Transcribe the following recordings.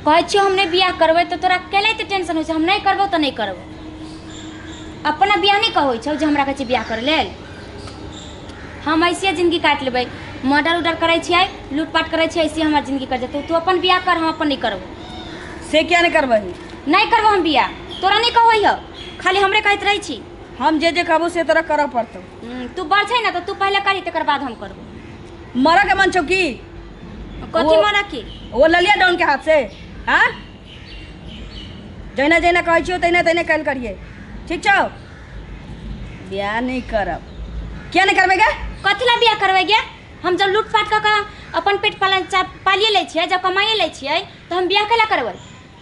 कहै छियौ हम नहि बियाह करबै तऽ तोरा कैला एते टेंशन होइ छै? हम नहि करबौ तऽ नहि करबौ। अपना बियाह नहि कहै छौ जे हमरा कहै छै बियाह करै लेल? हम ऐसे जिंदगी काटि लेबै, मर्डर उर्डर करै छियै, लूटपाट करै छियै, ऐसे हमर जिंदगी कटि जेतौ। तू अपन बियाह कर, हम अपन नहि करबौ। से किया नहि करबही? नहि करबौ हम बियाह। तोरा नहि कहै हौ, खाली हमरे कहैत रहै छी। हम जे जे कहबो से तोरा करऽ पड़तौ। तू बड़ छै ने तऽ तू पहिले करही, तकर बाद हम करबौ। मरऽ के मन छौ की? कथी मरऽ की? ओ ललिया डाउन के हाथ से। हाँ, जहिना जहिना कहै छियौ तहिना तहिना कयल करियै, ठीक छौ? बियाह नहि करब। किया नहि करबै गे? कथी ला बियाह करबै गे? हम जब लूटपाट कऽ कऽ अपन पेट पालिए लै छियै, जब कमाइए लै छियै, तऽ हम बियाह कैला करबै?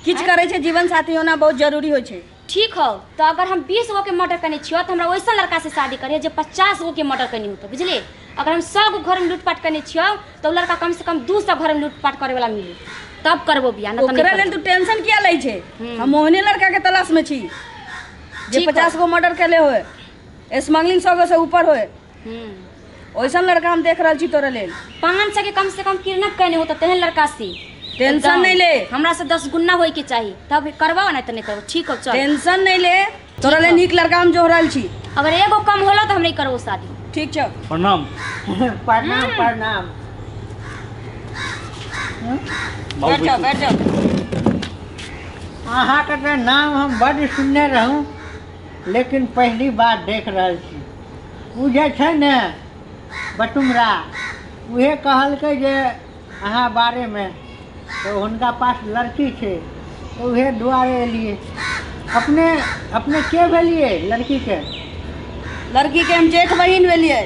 किछु करै छै, जीवन साथी होना बहुत जरूरी होइ छै। ठीक हौ, तऽ अगर हम 20 गो के मर्डर करने छियौ तऽ हमरा वैसन लड़का से शादी करिहे जे 50 गो के मर्डर करनी होतौ, बुझली? अगर हम 100 गो घरमे लूटपाट करने छियौ तऽ ओ लड़का कम से कम 200 घरमे लूटपाट करे वाला मिली, तब करबो बियाह, ना तऽ ओकरा लेल तू टेंशन किया लै छै? हम ओहने लड़का के तलाश में छी जे ठीक हौ। 50 गो मर्डर केले होए, स्मगलिंग 100 गो से ऊपर होए, ओइसन लड़का हम देख रहल छी तोरा लेल। 500 के कम से कम किडनैप केने होतौ तेहन लड़का से। टेंशन नहीं ले। हमरा से 10 गुना होय के चाही तब करबो, नहीं तऽ नहीं करबो। ठीक हो, चल। टेंशन नहीं ले, तोरा लेल नीक लड़का हम जोह रहल छी। अगर एगो कम होलो तऽ हम नहीं करबो शादी। ठीक छौ। प्रणाम। प्रणाम प्रणाम। बैठ जाओ बैठ जाओ। अहाँके तऽ नाम हम बड्ड सुनने रहूँ, लेकिन पहली बार देख रहल छी। ओ जे छै ने बटुमरा, उहे कहलकै जे अहाँ बारेमे, तऽ हुनका पास लड़की छै, तऽ उहे दुआरे एलियै। अपने अपने के भेलियै लड़कीके? लड़की के हम जेठ बहिन भेलियै।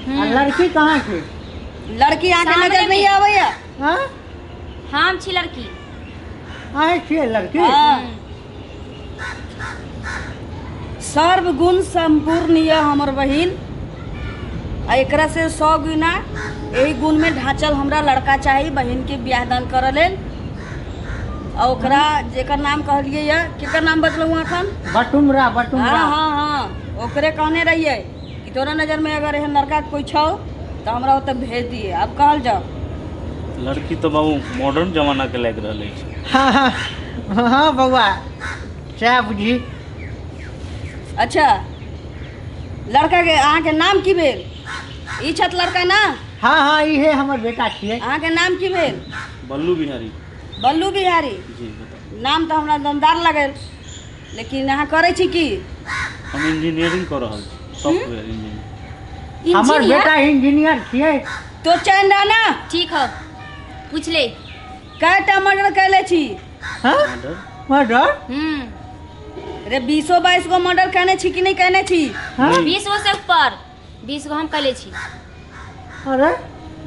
आ लड़की कहाँ छै? लड़की अहाँके सामने नजर में। नहीं आबैया? हँ, हम छी लड़की। अहीं छियै लड़की? हाँ। सर्वगुण संपूर्ण यऽ हमर बहिन, आ एकरा से 100 गुना एहि गुण में ढांचल हमरा लड़का चाही बहिन के बियाह दान करऽ लेल। आ ओकरा जेकर नाम कहलियै यऽ, केकर नाम बतलहुँ अखन? बटुमरा। बटुमरा। हाँ हाँ हाँ, ओकरे कहने रहियै कि तोरा नजर में अगर एहन लड़का कोई छौ तऽ हमरा ओतऽ भेज दिए। आब कहल जाओ। लड़की तऽ बाबू मॉडर्न जमाना के लागि रहल अछि। हाँ हाँ हाँ बौआ, सएह बुझी। अच्छा, लड़का के अहाँके नाम की भेल? ई छथि लड़का ना? हाँ हाँ, इहे हमर बेटा छियै। अहाँके नाम की भेल? बल्लू बिहारी। बल्लू बिहारी। जी बताउ। नाम तऽ हमरा दमदार लगल, लेकिन अहाँ करै छी की? हम इंजीनियरिंग कऽ रहल छी, सॉफ्टवेयर इंजीनियर। हमर इंजीनियर? बेटा इंजीनियर छियै। तो चैन रह ना। ठीक हो, पूछ ले। कएटा मर्डर कैले छी? हाँ? मर्डर? मर्डर? रे 20-22 गो मर्डर केने छी कि नहि केने छी? हाँ? 20 गो से ऊपर, 20 गो हम कैले छी। अरे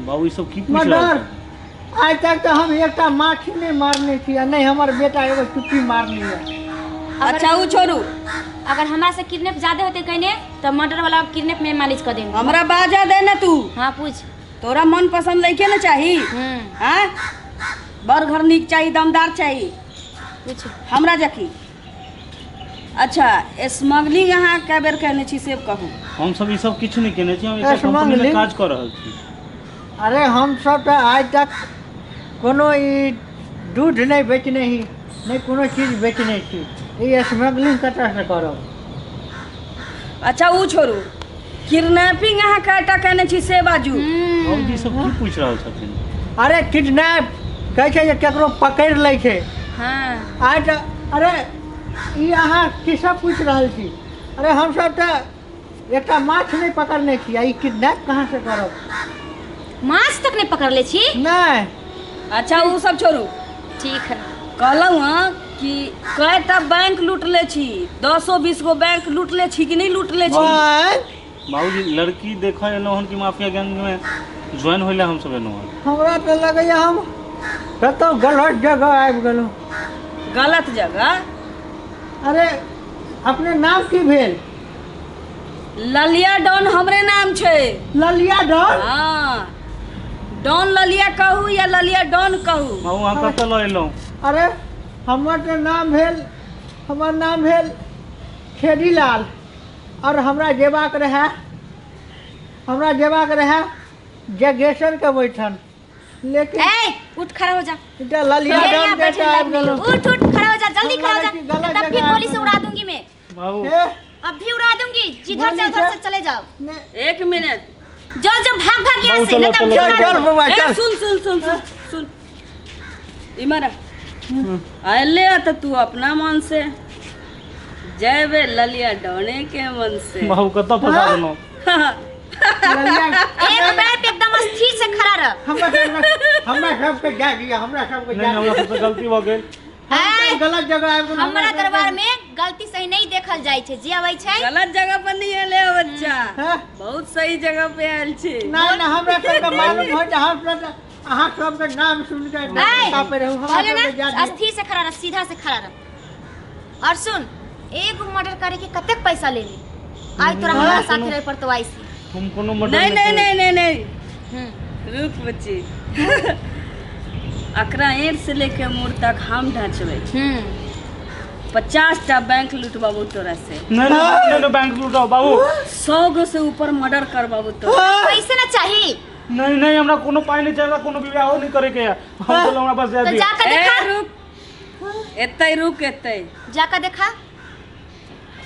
बाबू, ई सब की पूछ रहल मर्डर? छथिन? आइ तक तऽ हम एकटा माछी नहि मारने छी, आ नहि हमर बेटा एगो चुप्पी मारने यऽ। अच्छा ओ छोड़ू, अगर हमरा से किडनैप ज्यादा होते कहने तऽ मर्डर वाला किडनैप में मैनेज कर देंगे। हमरा बाजा दे ना तू। हाँ पूछ। तोरा मन पसंद लैके ने चाही। हाँ, बड़ घर नीक चाही, दमदार चाही। पूछ। हमरा जकी। अच्छा, स्मगलिंग अहाँ कए बेर केने छी से कहू? हम सब ई सब किछु नहि केने छी, हम एकटा कंपनी में स्मगलिंग? काज कऽ रहल छी। अरे हम सब तऽ आइ तक कोनो ई दूध नहि बेचने ही, नहि कोनो चीज बेचने छी, ई स्मगलिंग कतऽसँ करब? अच्छा ओ छोड़ू, किडनैपिंग अहाँ कएटा केने छी से बाजू? बाबूजी, ई सब की पूछि रहल छथिन? अरे किडनैप कहै छै जे केकरो पकड़ि लै छै। हाँ। आइ तऽ अरे ई अहाँ की सब पूछि रहल छी? अरे हमसब तऽ एकटा माछ नहि पकड़ने छी, आ ई किडनैप कहाँसँ करब? माछ तक नहीं पकड़ले छी? नहि। अच्छा ओ सब छोड़ू। ठीक है। कहलहुँ हँ कि कएटा बैंक लूटले छी? 10-20 गो बैंक लूटले छी कि नहि लूटले छी? बैंक? बाबूजी, लड़की देखऽ एलहुँ हन कि माफिया गैंग में ज्वाइन होइला हम सब एलहुँ हन? हमरा तऽ लगैया हम कतहु गलत जगह आबि गेलहुँ। गलत जगह? अरे अपने नाम की भेल? ललिया डॉन हमरे नाम छै। ललिया डॉन? हाँ, डॉन ललिया कहू या ललिया डॉन कहू। बाबू, अहाँ कतऽ लऽ एलहुँ? अरे हमर तऽ नाम भेल, हमर नाम भेल छेदीलाल, और हमरा जेबाक रहए, हमरा जेबाक रहए जगेसरके बैठन, लेकिन ए उठ खड़ा हो जा। एकटा ललिया मेरे डॉन यहाँ बैठे बेटा आबि लायक नहीं गेलहुँ। हो। उठ उठ खड़ा हो जा, जल्दी खड़ा हो जा, गलत तब भी जगह गोली आबि से उड़ा दूंगी मैं। बाबू हे, अब भी उड़ा दूंगी, जिधर से गोली उधर से? से चले जाओ। ने- एक मिनट, जो जो भाग भाग यहाँ बाबू, से, नहीं चलो, तो अभी चलो, उड़ा चल दूंगी। बउआ ए, चल। सुन सुन सुन सुन सुन, इमर अले त तू अपना मन से जयबे ललिया डोने के मन से। बाबू कतऽ फंसा देलहुँ? ललिया एक पैर पे एकदम स्थिर से खड़ा रह। हमरा सबके, हमरा सबके जा दिया, हमरा सबके नहीं जा हमरा दिया। सबसँ गलती भऽ गेल। हम तऽ गलत जगह आबि गेलहुँ। हमरा दरबार में गलती सही नहीं देखल जाइ छै, जे अबै छै गलत जगह पर नहीं आयल है बच्चा, हाँ? बहुत सही जगह पे आयल छी। नहीं नहीं, हमरा सबके मालूम हो जे हम सब अहाँ सबके नाम सुन के ए, कापे रहू। हमरा कहलियौ सबके जा ना, दिया। स्थिर से खड़ा रह, सीधा से खड़ा रह। और सुन, एगो मर्डर करे के कतेक पैसा लेली? आइ तोरा हमरा साथे रहे पड़तो आइ से। हम कोनो मर्डर नहीं नहीं नहीं नहीं नहीं, हम्म। रुक बच्ची, अकरा एड़ से लेके मुड़ तक हम ढांचबे। हम्म। 50 टा बैंक लुटबाबू तोरा से। नहीं नहीं नहीं, बैंक लूटाओ बाबू। 100 गो से ऊपर मर्डर करबाबू तोरा। पैसे ना चाही। नहीं नहीं, हमरा कोनो पाइ नहीं चाहिए, हमरा कोनो विवाहो नहीं करे के है। हम चलो, हमरा बस जा तो दिया। जाकर ए, देखा। रुक एतै, रुक एतै, जाकर देखा।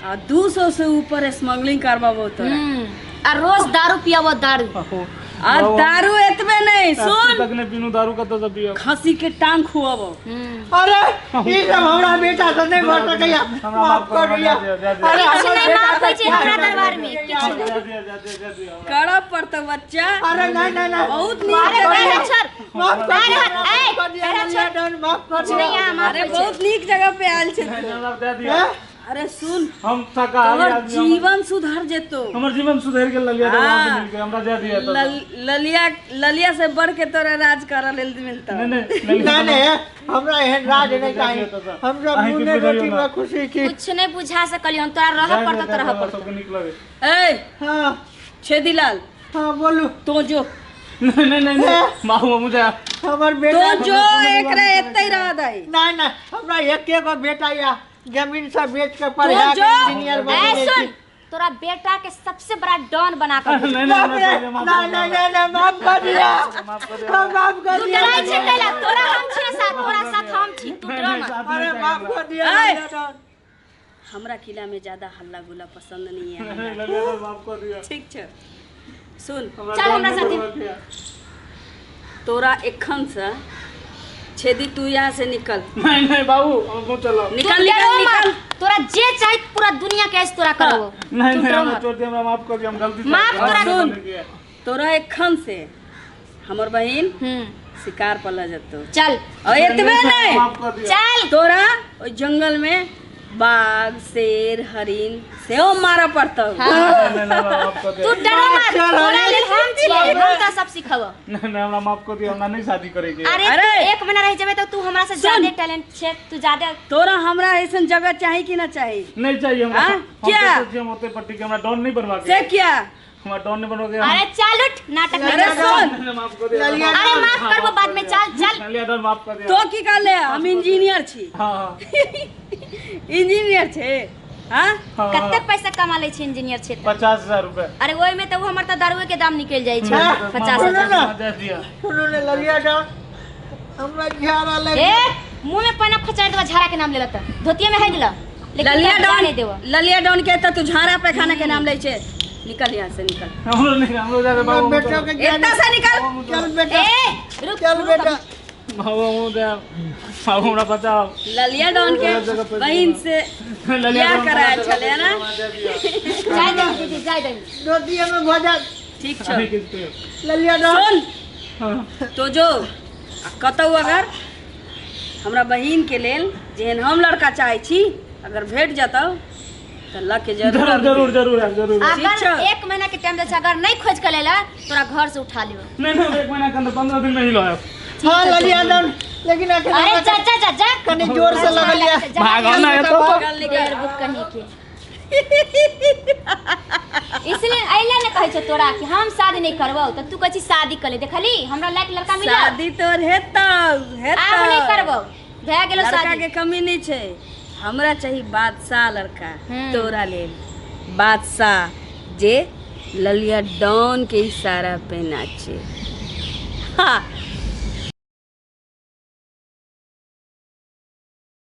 आ 200 से ऊपर स्मगलिंग करबाबू तोरा। हम्म। आ रोज दारू पियाबो दारू। बाबू, आ दारू एतबे नहीं, सुन, तक नहीं पीनू दारू, कतऽ से पियब? खसी के टांग खुआबो। हम्म। अरे ई सब हमरा बेटा से नहीं भऽ सकैया, हमरा माफ कर दिया। जा दिया। अरे किछु हमर नहि बेटा माफ होइ छै हमरा दरबार में, जा किछु दिया। नहि। जा दिया, जा दिया, जा दिया। करब पड़तो बच्चा। अरे नहीं नहीं नहीं, बहुत माफ नीक कर अरे दिया। पैर छोड़। माफ कर पैर दिया, हट, माफ ए, कर दिया, पैर ललिया छोड़। डॉन, माफ कर कुछ नहीं दिया। यहाँ माफ अरे होइ छै। बहुत नीक जगह पे आयल छै नहीं, तू। हमरा दे दिया। हैं? अरे सुन, हम शाकाहारी तोहर आदमी, हम- जीवन सुधर जेतो। हमर जीवन सुधरि गेल ललिया डॉन हाँ। अहाँ से मिलके, हमरा दे दिया तऽ। ललिया, ललिया से बढ़ के तोरा राज करऽ लेल मिलता। नहीं नहीं ललिया नहीं नहीं, हमरा एहन राज नहीं चाही, हम सब अहीं के नूने बुझाइयौ रोटी ना। में खुशी छी। कुछ नहीं बुझा सकली हम तोरा, रह जा पड़तो दिया, तो रह हमरा पड़तो। सबके नीक लगे। ए हाँ छेदीलाल, हाँ बोलू। तो जो नहीं नहीं नहीं नहीं, बाबू हमहूँ जायब। हमर तो बेटा जो एकरा एतै रह दई। नहीं नहीं, हमरा एके गो बेटा या जमीन सब बेच के पढ़ा तो के जो- इंजीनियर ए बनेने सुन, छी। तोरा बेटा के सबसे बड़ा डॉन बना कर नहीं नहीं, बाप हमरा रे, छोड़ दिया, माफ नहीं कर नहीं दिया। नहीं नहीं, माफ कर दिया, माफ कर दिया। हम माफ कर तू दिया। डराइ छै कैला? तोरा हम छी ना साथ, तोरा साथ हम छी, तू नहीं, डर नहीं, मत। साथ नहीं अरे चाहिए माफ हमरा। कर दिया ए! ललिया डॉन। हमरा किला में ज्यादा हल्ला गुल्ला पसंद नहीं है नहीं, हमरा। ललिया डॉन, माफ कर दिया। ठीक छै, सुन, हमरा चल डॉन हमरा नहीं साथे। बनबऽ के है। तोरा एखन से छेदी तू यहाँ से निकल। नहीं नहीं बाबू, हमहूँ चलब। तू निकल निकल डरो निकल। मत, तोरा जे चाही पूरा दुनिया के ऐसे तोरा करबो। नहीं तू नहीं, डरो हमरा मत। छोड़ दिया, हमरा माफ कर दिया, हम गलती से माफ हमरा तोरा- डॉन नहीं किया। तोरा एखन से हमर बहिन हम्म। शिकार पर ल जेतो। चल और एतबे नहीं, माफ कर दिया। चल। तोरा ओहि जंगल में बाघ शेर हरिण सेहो मारऽ पड़तौ। हाँ। नहीं नहीं, हमरा माफ कर दिया। तू डरो मत, चल, तोरा लेल हम छियै, हम तोरा सब सिखबो। नहीं नहीं, हमरा माफ कर दिया, हमरा नहीं शादी करे के है। अरे अरे! तू एक महीना रह जेबे तो तू हमरा से सुन। ज्यादा टैलेंट छै, तू ज्यादा। तोरा हमरा ऐसन जगह चाही कि ना चाही? नहीं चाहिए हमरा। हाँ? हम क्या? तो सोचिए हम ओते पट्टी के, हमरा डॉन नहीं बनवा के से है। क्या? हमरा डॉन नहीं बनवा के है। अरे चल उठ, नाटक नहीं अरे कर। सुन, नहीं, नहीं, माफ कर दिया। ललिया अरे माफ करबो बाद में, चल चल। ललिया डॉन, माफ कर दिया। तो की कहले हम इंजीनियर छी? हाँ हाँ। इंजीनियर छे? हाँ। हाँ। कतेक पैसा कमा लै छै इंजीनियर छै तऽ? 50,000 रुपए। अरे ओहिमे तऽ ओ हमर तऽ दारुए के दाम निकलि जाइ छै हाँ। 50 सुनू हजार। ना। दे दिया। सुनू ने ललिया डॉन, हमरा झाड़ा लग ए मुंह में पाना खचाइ देबा, झाड़ा के नाम लेला तऽ धोतिये में है दिला, लेकिन ललिया तोरा डॉन नहीं देबो। ललिया डॉन के तऽ तू झाड़ा पैखाना के नाम लै छै। निकल यहाँ से, निकल। हमरो नहीं, हमरो जाके बाबू हमहूँ बेटा चलब। के ज्ञान। एतऽ से निकल। चल बेटा, ए रुक चल रुक बेटा। बाबू हमहूँ जायब, बाबू हमरा बचाओ। ललिया डॉन के बहिन से ललिया बियाह डॉन करायल छलै ना? जाय दही दीदी, जाय दही। धोतिये में भऽ ठीक छौ। अरे किस पे? ललिया डॉन। सुन, हाँ। तो जो कतौ अगर हमरा बहिन के लेल जेहन हम लड़का चाहै छी अगर भेट जतौ तऽ लऽ के जरूर जरूर अबही। जरूर जरूर आयब, जरूर। ठीक अगर छौ। एक महीना के टाइम दै छै, अगर नहीं खोज के लेला तोरा घर से उठा लेबो। नहीं नहीं, एक महीना के अंदर 15 दिन में ही लो आयब। हाँ ललिया डॉन, लेकिन अखन अरे हमरा जा जा जा जा, कनी जोर से लगल या। भागो ना एतौ। निकल निकल। बुक कहीं के इसलिए अइले ने कहै छौ तोरा कि हम शादी नहीं करबौ तऽ तू कहै छी शादी कर ले। देखली हमरा लायक लड़का मिलल? शादी तोर हेतौ हेतौ। आब नहीं करबौ, भए गेलो लड़का शादी। के कमी नहीं छै, हमरा चाही बादशाह लड़का। हम्म। तोरा लेल बादशाह जे ललिया डॉन के इशारा पे नाचे। हाँ।